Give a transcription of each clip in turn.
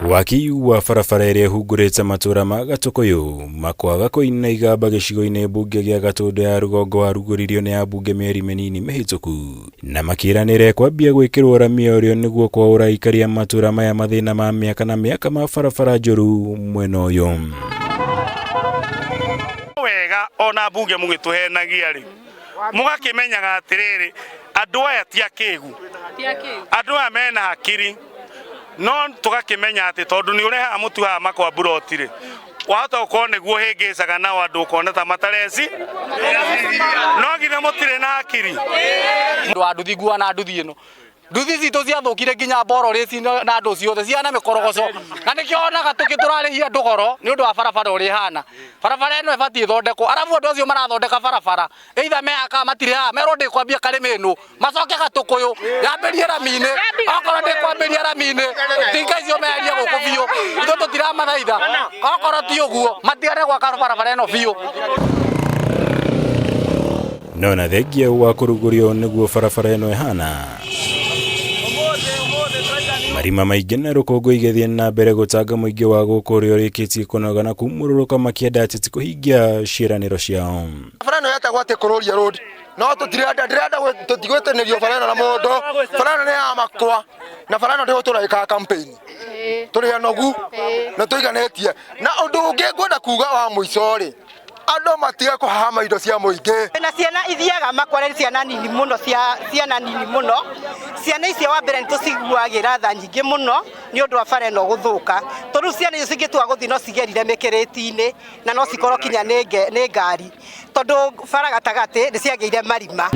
Waki wa barabara ĩrĩa ĩhungurĩte matũra ma Gatũkũyũ, Makwa, Gakũini na Igamba gĩcigo-inĩ mbunge gĩa Gatũndũ ya rũgongo warugũririo nĩ ambunge mĩeri mĩnini mĩhĩtũku na makĩranĩra ĩkwambia gwĩkĩrwo rami o rĩo nĩguo kwaũra aikari a matũra maya mathĩna ma mĩaka na mĩaka ma barabara njũru mwena ũyũ. Wega ona mbunge mũgĩtũhenagia rĩ, mũgakĩmenyaga atĩrĩrĩ, andũ aya ti akĩgu, andũ aya mena hakiri, no tũgakĩmenya atĩ tondũ nĩ ũrehaga mũtu haha makwa mburoti rĩ, wahota gũkorwo nĩguo hĩngĩcaga nao andũ ũkona ta matareci, no githĩ mũtirĩ na hakiri? Andũ a nduthi ngua na nduthi ĩno, nduthi citũ ciathũkire nginya mboro rĩci na andũ ciothe ciana mĩkorogoco, na nĩkĩo wonaga tũrarĩhia andũ goro nĩ ũndũ wa barabara ũrĩa ĩhana. Barabara ĩno ĩbatiĩ ĩthondekwo, arabu andũ acio marathondeka barabara either me haha kana matirĩ haha, merwo ndĩkwambia Karĩmĩnũ macoke Gatũkũyũ yambĩrie rami-inĩ, okorwo ndĩkwambĩria rami-inĩ tinga icio meherie gũkũ biũ, ithuĩ tũtiramathaitha, okorwo ti ũguo matigane gwaka barabara ĩno biũ. No na thengia wa kũrugũrio nĩguo barabara ĩno ĩhana, marima maingĩ na rũkũngũ igĩthiĩ na mbere gũtanga mũingĩ wa gũkũ ũrĩa ũrĩkĩtie kũnoga na kumũrũrũka makĩenda ateti kũhingia ciĩranĩro ciao. Barabara ĩno yetagwo atĩ Kũrũria Road, no tũtirenda, ndĩrenda tũtigwĩtanĩrio bara ĩno na mũndũ. Bara ĩno nĩ ya makwa na bara ĩno ndĩgũtũra ĩkaga campaign. Tũrĩ anogu na tũiganĩtie. Na ũndũ ũngĩ ngwenda kuga wa mũico rĩ, andũ matige kũhahama indo cia mũingĩ. Na ciana ithiaga makwa nĩ ciana nini mũno, ciana nini mũno. Ciana icio wa mbere nĩ tũciguagĩra tha nyingĩ mũno nĩ ũndũ wa bara ĩno gũthũka. Tondũ rĩu ciana icio cingĩtua gũthiĩ no cigerire mĩkĩrĩti-inĩ na no cikorwo kinya nĩ ngari. Tondũ bara gatagatĩ nĩ ciagĩire marima.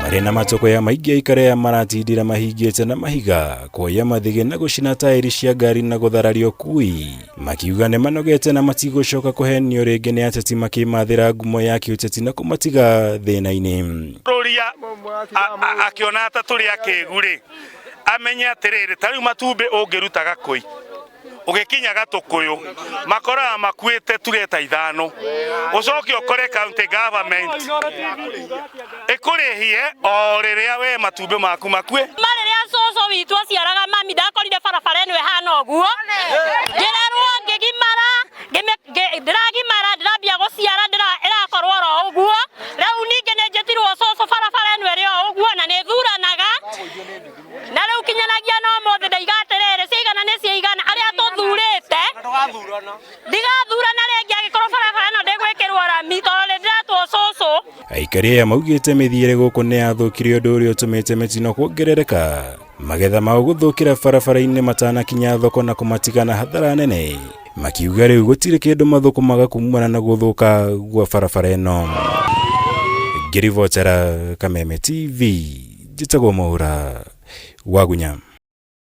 Marĩ na matũkũya maingĩ aikari aya maratindĩra mahingĩte na mahiga, kuoya mathĩgĩ na gũcina taĩri cia ngari na gũthararia ũkui, makiuga nĩ manogete na matigũcoka kũhenio rĩngĩ nĩ ateti makĩmathĩra ngumo ya kĩũteti na kũmatiga thĩna-inĩ. Rũria akĩona ta tũrĩ akĩgu rĩ, amenye atĩrĩrĩ, ta rĩu matumbĩ ũngĩruta Gakũi ũgĩkinya Gatũkũyũ makoraga makuĩte tureta ithano, ũcoke ũkore county government ĩkũrĩhie o rĩrĩa we matumbĩ maku makue. Ma rĩrĩa cũcũ witũ aciaraga mami ndakorire barabara ĩno ĩhana ũguo, ngĩrerwo ngĩgimara, ndĩragimara ndĩrambia gũciara ĩrakorwo oro ũguo. Rĩu ningĩ nĩ njĩtirwo cũcũ barabara ĩno ĩrĩ o ũguo na nĩ thuranaga. Na rĩu kinyanagia na ũmũthĩ ndaiga atĩrĩrĩ, ciaigana nĩ ciaigana, arĩa tũthurĩte ndigathurana rĩngĩ angĩkorwo barabara ĩno ndĩgwĩkĩrwo rami tondũ nĩ ndĩretwo cũcũ. Aikari aya maugĩte mĩthiĩre gũkũ nĩ yathũkire ũndũ ũrĩa ũtũmĩte mĩtino kuongerereka, magetha mao gũthũkĩra barabara-inĩ matanakinya thoko na kũmatiga na hathara nene, makiuga rĩu gũtirĩ kĩndũ mathũkũmaga kumana na gũthũka gwa barabara ĩno. Ngĩribotera Kameme TV, njĩtagwo Mwaura Wagunya.